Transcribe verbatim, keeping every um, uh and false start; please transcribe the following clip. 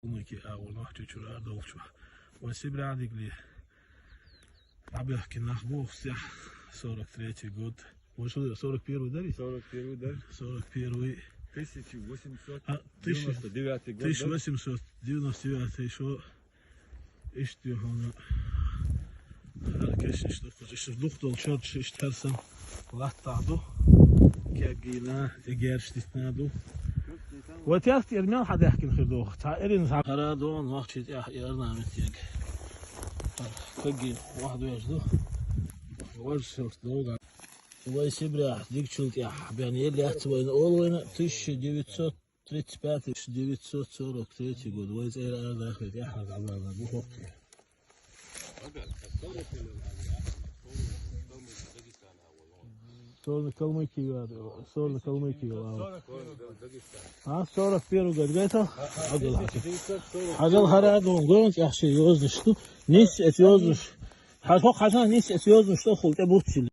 Калмыки агӀо нохчочура долчу. Вай Сибре дигли. Абяхки нах бу сях сорок третий год. Вай шо сорок первый дари? Сорок первый, да? Сорок первый. Тысяча восемьсот девяносто девятый год, да? Тысяча восемьсот девяносто девятый шо. Иштта хьуна хӀара кешнаш дукхаза, иштта дукха долу чардаш, иштта хӀара сан латтахь ду. Кегийна, тӀе герш дитина ду. Вай тӀехь тӀера мел хьан даьхкина хир ду? Цхьа эрина цхьа хӀара дон вахчи тӀехь и арна меттиг. Кегий ваха доьжна ду. Важа селт долга. Вай Сибрехь дигчул тӀехь бен елла яц вайна олу вайна тысяча девятьсот тридцать пятый, девятьсот сорок третий год. Вай цӀера ара даха тӀехь хьан дӀабала бу хӀокху. Сторону Калмыкии вара, сторону Калмыкии вара. А, сорок первый год, гайта? Агал хьаша. Агал хӀара дон, гонч ахши йозуш ду. Нис эт йозуш. Хьажа, хьажа, нис эт йозуш, тохул, тӀе буццил.